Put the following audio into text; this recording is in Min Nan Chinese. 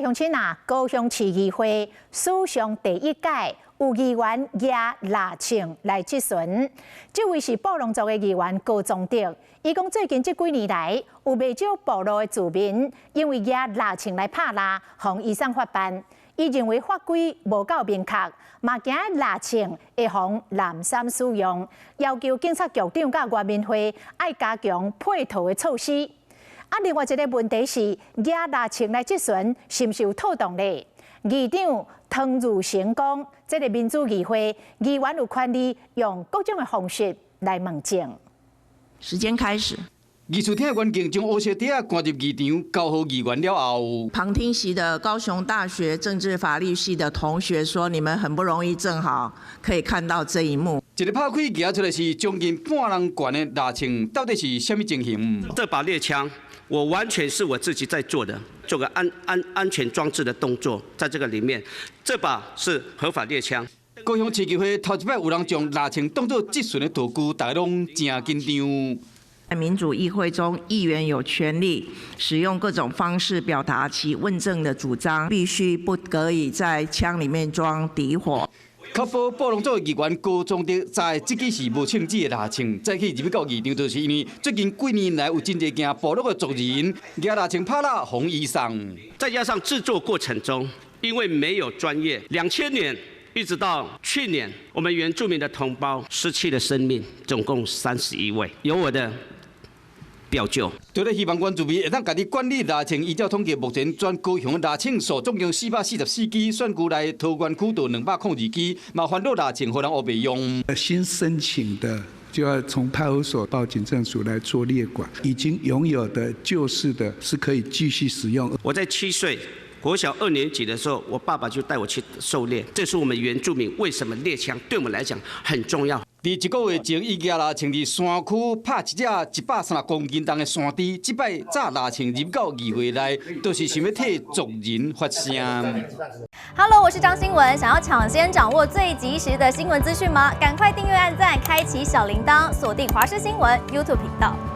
鄉親啊，高雄市議會史上第一屆有議員舉獵槍來質詢，這位是布農族的議員高宗德。伊講最近這幾年來，有袂少部落的住民因為舉獵槍來拍獵，予移送法辦。伊認為法規無夠明確，嘛驚獵槍會予濫贍使用，要求警察局長佮原民會愛加強配套的措施。啊，另外一個問題是，舉獵槍來質詢是毋是有妥當咧？議長湯汝成講，這個民主議會議員有權利用各種的方式來問政。時間開始。議事廳的員警將烏色袋仔趕入議場，交予議員了後，旁聽席的高雄大學政治法律系的同學說：“你們很不容易，正好可以看到這一幕。” 一個拍開舉出來是將近半人懸的獵槍，到底是啥物情形？這把獵槍，我完全是我自己在做的，做個安全裝置的動作，在這個裡面，這把是合法獵槍。高雄市議會頭一擺有人將獵槍當作質詢的道具，大家攏真緊張。在民主議會中，議員有權利使用各種方式表達其問政的主張，必須不可以在槍裡面裝底火。確保布農族議員高宗德知這支是無槍支的獵槍，早起入去到議場，就是因為最近幾年來有真濟件部落的族人舉獵槍拍獵予移送。再加上製作過程中，因為沒有專業，2000年一直到去年，我們原住民的同胞失去了生命，總共31位，有我的表舅。除了希望原住民會當家己管理獵槍，依照統計，目前全高雄獵槍數總共444支，選區內桃園區就202支，嘛煩惱獵槍予人烏白用。新申請的就要從派出所報警政署來做列管，已經擁有的舊式的是可以繼續使用。我在7歲國小二年級的時候，我爸爸就帶我去狩獵，這是我們原住民為什麼獵槍對我們來講很重要。佇一個月前，伊舉獵槍佇山區拍一隻130公斤重的山豬，這擺紮獵槍入到議會內，就是想欲替族人發聲。 Hello，我是張新聞，想要搶先掌握最及時的新聞資訊嗎？趕快訂閱、按讚、開啟小鈴鐺，鎖定華視新聞 YouTube 頻道。